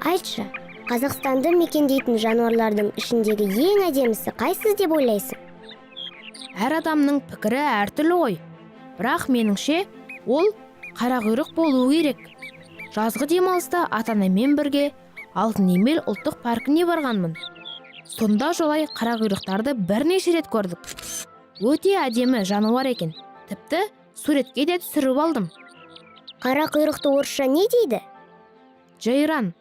Айтшы, Қазақстанды мекендейтін жануарлардың ішіндегі ең әдемісі қайсысы деп ойлайсың? Әр адамның пікірі әртүрлі ғой. Бірақ меніңше, ол қарақұйрық болуы керек. Жазғы демалыста ата-анаммен бірге Алтын Емел ұлттық паркіне барғанмын. Сонда жолай қарақұйрықтарды бірнеше рет көрдік. Өте әдемі жануар екен. Тіпті суретке де түсіріп алдым. Қара құйрықты орысша не дейді? Жайран.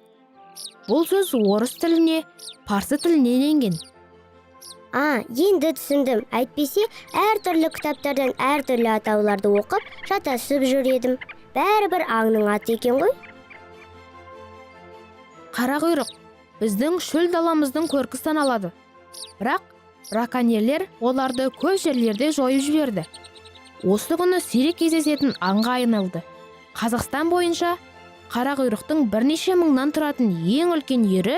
Бұл сөз орыс тіліне, парсы тілінен енген. А, енді түсіндім. Әйтпесе, әртүрлі кітаптардан әртүрлі атауларды оқып, шатасып жүр едім. Бәрібір аңның аты екен ғой. Қарақұйрық біздің шөл даламыздың көркі саналады. Бірақ браконьерлер оларды көп жерлерде жойып жіберді. Осы күні сирек кездесетін аңға айналды. Қазақстан бойынша қарақұйрықтың бірнеше мыңнан тұратын ең үлкен үйірі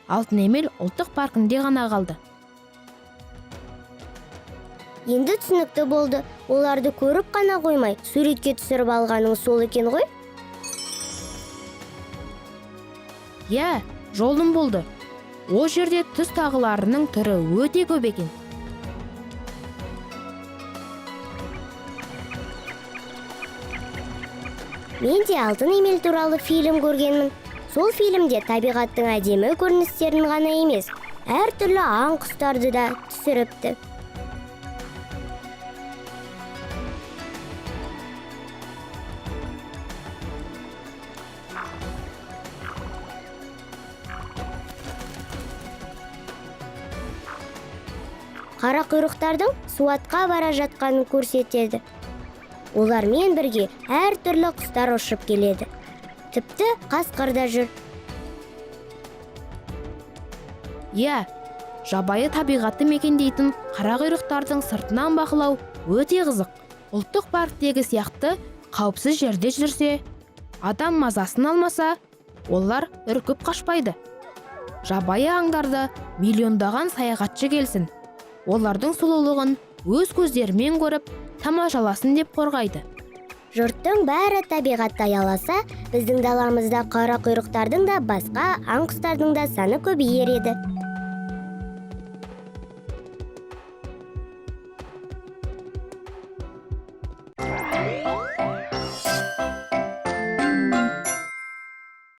Алтын Емел ұлттық паркінде ғана қалды. Енді түсінікті болды. Оларды көріп қана қоймай, суретке түсіріп алғаның сол екен ғой. Иә, жолым болды. О жерде түс тағыларының түрі өте көп екен. Мен де Алтын Емел туралы фильм көргенмін. Сол фильмде табиғаттың әдемі көріністерін ғана емес, әртүрлі аң құстарды да түсіріпті. Қара құйрықтардың суатқа бара жатқанын көрсетеді. Олармен бірге әртүрлі құстар ұшып келеді. Тіпті қасқыр да жүр. Иә, жабайы табиғатты мекендейтін қарақұйрықтардың сыртынан бақылау өте қызық. Ұлттық парктегі сияқты қауіпсіз жерде жүрсе, адам мазасын алмаса, олар үркіп қашпайды. Жабайы аңдарды миллиондаған саяхатшы келсін, олардың сұлулығын өз көздерімен көріп, тамашаласын деп қорғайды. Жұрттың бәрі табиғатты аяласа, біздің даламызда қара құйрықтардың да басқа аң құстардың да саны көбейер еді.